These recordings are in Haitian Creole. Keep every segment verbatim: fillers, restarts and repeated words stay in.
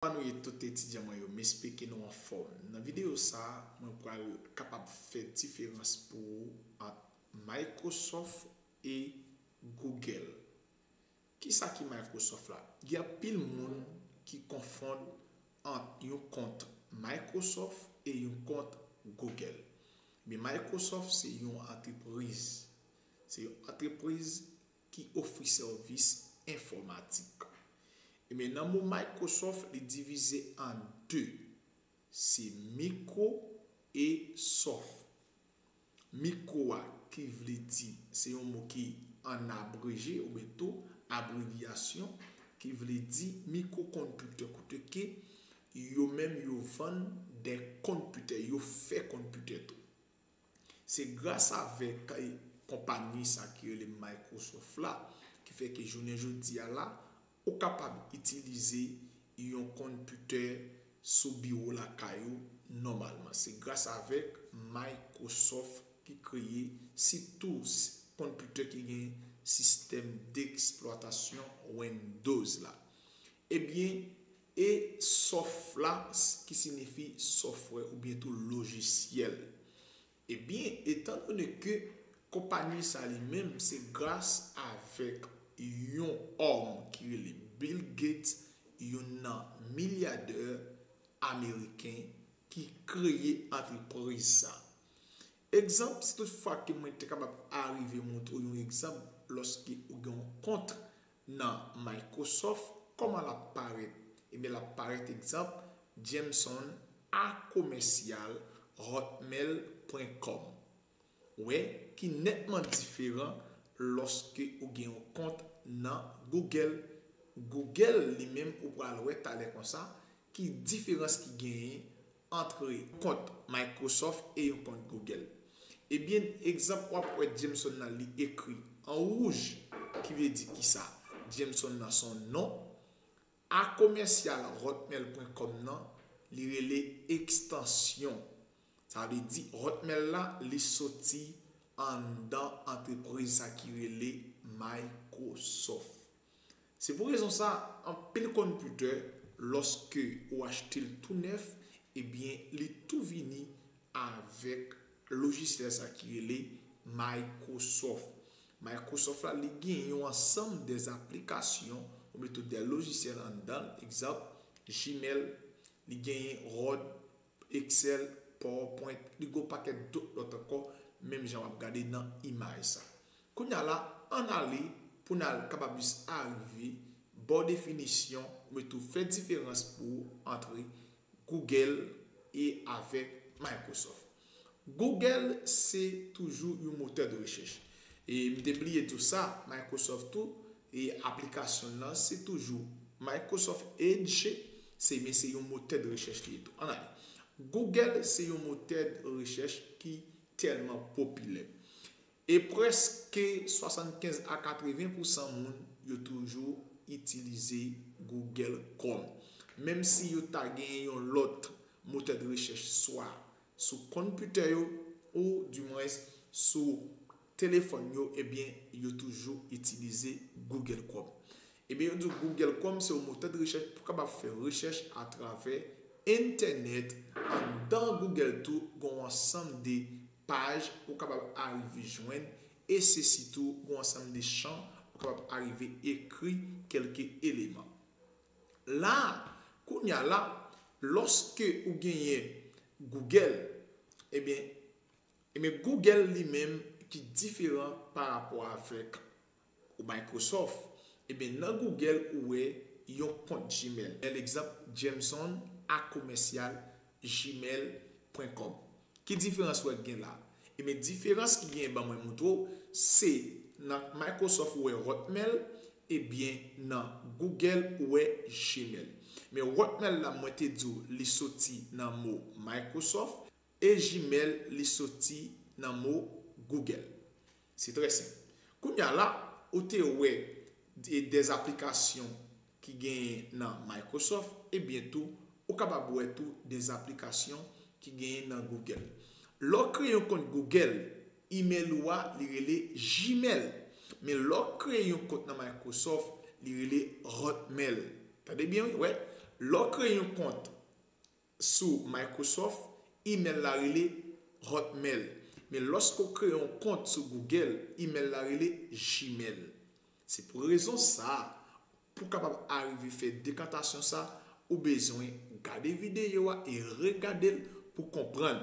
Kòman nou ye tout etidyan mwen yo? M espere ke nou anfòm. Nan videyo sa a, mwen pral kapab fè diferans pou ou ant Microsoft e Google. Kisa ki Microsoft la? Gen anpil moun ki konfonn ant yon kont Microsoft e yon kont Google. Men Microsoft se yon antrepriz. Se yon antrepriz ki ofri sèvis enfòmatik. Ebyen, nan mo Microsoft, li divize an de. Se micro e soft. Micro a, ki vle di, se yon mo ki an abreje oubyen tou abrevyasyon, ki vle di mikwo konpitè, kote ke yo menm yo vann de konpitè, yo fè konpitè tou. Se gras avèk, eh, konpayi sa ki rele Microsoft la, ki fè ke jounen jodi a la, ou kapab itilize yon konpitè sou biwo lakay ou nòmalman. Se gras avèk Microsoft ki kreye sitou s-, konpitè ki gen sistèm deksplwatasyon Windows la. Ebyen, e soft la, s-, ki siyifi software oubyen tou lojisyèl. Ebyen, etandone ke konpayi sa li menm se gras avèk yon òm ki rele Bill Gates, youn nan milyadè ameriken ki kreye antrepriz sa. Egzanp, si toutfwa ke mwen te kapab arive montre w yon egzanp, lòske ou gen yon kont nan Microsoft, kòman l ap parèt? Ebyen, l ap parèt, egzanp, Jameson a commercial hotmail point com. Wè, ki nètman diferan lòske ou gen yon kont nan Google. Google, li menm, ou pral wè talè konsa, ki diferans ki genyen ant kont Microsoft e yon kont Google. Ebyen, egzanp, w ap wè Jameson nan, li ekri an wouj, ki vle di kisa? Jameson nan se yon non. A commercial hotmail point com nan, li rele ekstansyon. Sa vle di Hotmail la, li soti anndan antrepriz sa ki rele Microsoft. Se pou rezon sa, anpil konpitè, lòske ou achte l tou nèf, ebyen, li tou vini avèk lojisyèl sa ki rele Microsoft. Microsoft la, li gen yon ansanm de aplikasyon, oubyen tou de lojisyèl anndan l, egzanp, Gmail, li genyen Word, Excel, PowerPoint, li gen yon pakèt dòt lòt ankò, menm jan w ap gade nan imaj sa. Kounye a la, ann ale pou n al kapab jis arive ba w definisyon, oubyen tou fè diferans pou w ant Google e avèk Microsoft. Google se toujou yon motè de rechèch. E m te bliye di w sa, Microsoft tou, e aplikasyon l lan, se toujou Microsoft Edge, se, men se yon motè de rechèch li ye tou. Ann ale. Google se yon motè de rechèch ki tèlman popilè. E prèske swasannkenz a katreven pousan moun yo toujou itilize Google Chrome. Menm si yo ta genyen yon lòt motè de rechèch swa sou konpitè yo, ou dimwens sou telefòn yo, ebyen, yo toujou itilize Google Chrome. Ebyen, yo di w Google Chrome se yon motè de rechèch pou kapab fè rechèch atravè entènèt. Anndan Google tou, gen yon ansanm de paj ou kapab arive jwenn, e se sitou gen yon ansanm de chan ou kapab arive ekri kèlke eleman. La, kounye a la, lòske ou genyen Google, ebyen, ebyen, Google li menm ki diferan pa rapò avèk Microsoft, ebyen, nan Google ou wè yon kont Gmail. Egzanp, Jameson a commercial gmail point com. Ki diferans w wè k gen la? Ebyen, diferans ki gen, ban mwen montre w, se nan Microsoft ou wè Hotmail, ebyen, nan Google ou wè Gmail. Men Hotmail la, mwen te di w, li soti nan mo Microsoft, e Gmail, li soti nan mo Google. Se trè senp. Kounye a la, ou te wè de, de aplikasyon ki genyen nan Microsoft, ebyen tou, ou kapab wè tou de aplikasyon ki genyen nan Google. Lè w kreye yon kont Google, email ou a, li rele Gmail. Men lè w kreye yon kont nan Microsoft, li rele Hotmail. Tande byen, wi, wè. Lè w kreye yon kont sou Microsoft, email la rele Hotmail. Men lòske w kreye yon kont sou Google, email la rele Gmail. Se pou rezon sa a, pou w kapab arive fè dekantasyon sa, ou bezwen gade videyo a e regade l pou konprann.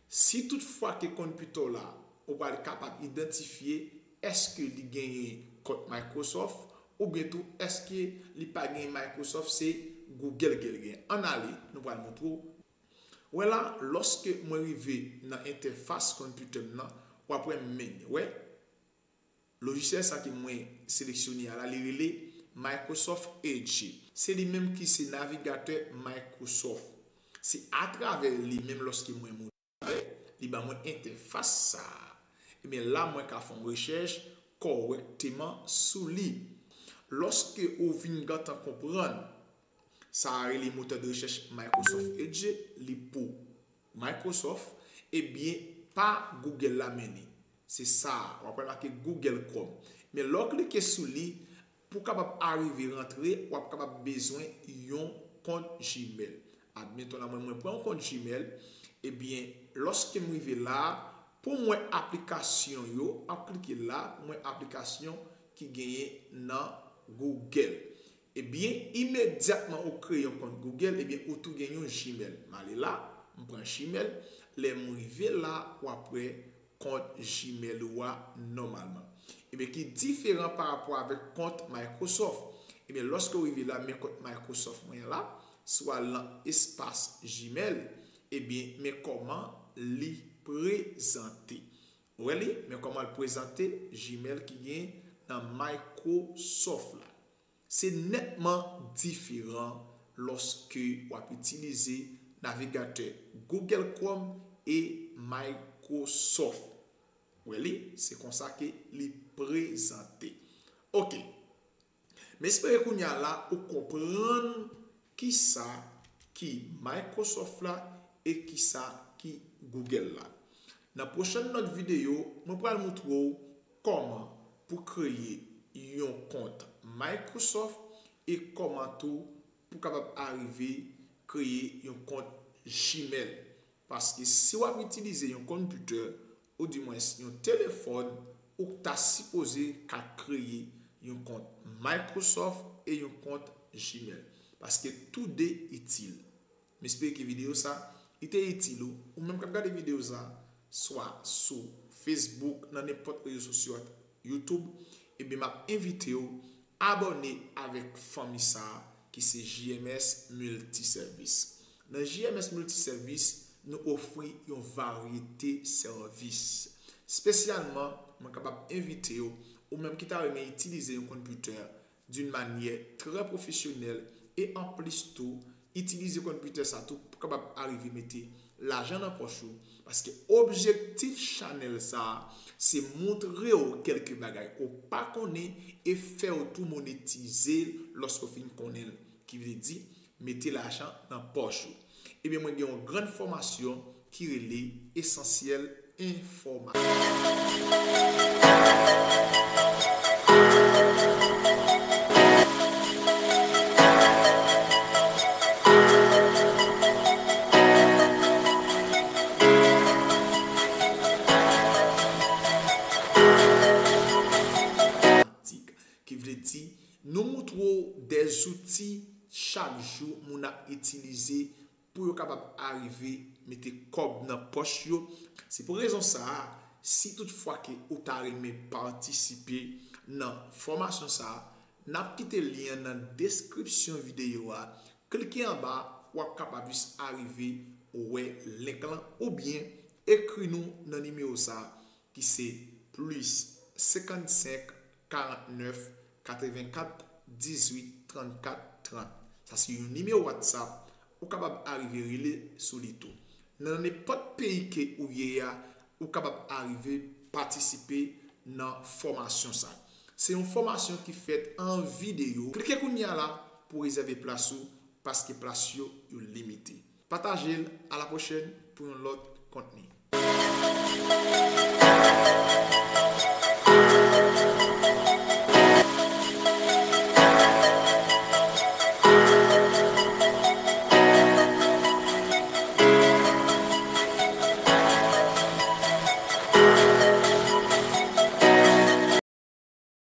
Si toutfwa ke konpitè w la, ou pral kapab idantifye èske li genyen kont Microsoft, oubyen tou èske li pa genyen Microsoft, se Google ke l genyen. Ann ale, nou pral montre w. Wè la, lòske mwen rive nan entèfas konpitè m nan, w ap wè menu. Wè, lojisyèl sa ke mwen seleksyone a la, li rele Microsoft Edge. Se li menm ki se navigatè Microsoft. Se atravè li menm lòske mwen moute, li ban mwen entèfas sa a. Ebyen la, mwen ka fè yon rechèch kòrèkteman sou li. Lòske ou vin gentan konprann sa a rele motè de rechèch Microsoft Edge, li pou Microsoft, ebyen, pa Google la men li. Se sa a, w ap wè make Google Chrome. Men lè w klike sou li, pou w kapab arive rantre, w ap kapab bezwen yon kont Gmail. Admeton la, mwen, mwen pran yon kont Gmail, ebyen, lòske m rive la a, pou m wè aplikasyon yo, m ap klike la, pou m wè aplikasyon ki genyen nan Google. Ebyen, imedyatman ou kreye yon kont Google, ebyen, ou tou gen yon Gmail. M ale la, m pran Gmail. Lè m rive la, w ap wè kont Gmail ou a nòmalman. Ebyen, ki diferan pa rapò avèk kont Microsoft. Ebyen, lòske w rive la, men kont Microsoft mwen an la, si w al nan espas Gmail, ebyen, men kòman li prezante. Ou wè li, men kòman l prezante Gmail ki gen nan Microsoft la. Se nètman diferan lòske w ap itilize navigatè Google Chrome e Microsoft. Ou wè li, se konsa ke li prezante. Ok. M espere kounye a la ou konprann kisa ki Microsoft la e kisa ki Google la. Nan pwochèn lòt videyo, mwen pral moutre w kòman pou kreye yon kont Microsoft e kòman tou pou kapab arive kreye yon kont Gmail. Paske si w ap itilize yon konpitè, oudimwens yon telefòn, ou ta sipoze ka kreye yon kont Microsoft e yon kont Gmail. Paske toude itil. M espere ke videyo sa, li te itil ou. Ou menm k ap gade videyo sa, swa sou Facebook, nan nenpòt rezo sosyo, YouTube, ebyen, m ap envite w abòne avèk fanmi sa a ki se J M S Multiservice. Nan J M S Multiservice, nou ofri yon varyete sèvis. Espesyalman, mwen kapab envite w, ou menm ki ta renmen itilize yon konpitè d'une manière très professionnelle, e anplis tou, itilize konpitè sa tou pou kapab arive mete lajan nan pòch ou, paske objektif chanèl sa a, se moutre w kèlke bagay ou pa konnen e fè w tou monetize l lòske w fin konnen l, ki vle di mete lajan nan pòch ou. Ebyen, mwen gen yon grann fòmasyon ki rele Esansyèl Enfòmatik. Ki vle di, nou moutre w de zouti chak jou moun ap itilize pou yo kapab arive mete kòb nan pòch yo. Se pou rezon sa a, si toutfwa ke ou ta renmen patisipe nan fòmasyon sa a, n ap kite lyen an nan deskripsyon videyo a. Klike anba, w ap kapab jis arive wè link lan oubyen ekri nou nan nimewo sa a ki se plis senkannsenk karantnèf katrevenkat dizuit trannkat trant. Sa se yon nimewo WhatsApp, ou kapab arive rele sou li tou. Nan nenpòt peyi ke ou ye a, ou kapab arive patisipe nan fòmasyon sa. Se yon fòmasyon ki fèt an videyo. Klike kounye a la pou rezève plas ou, paske plas yo, yo limite. Pataje l, a la pwochèn pou yon lòt kontni.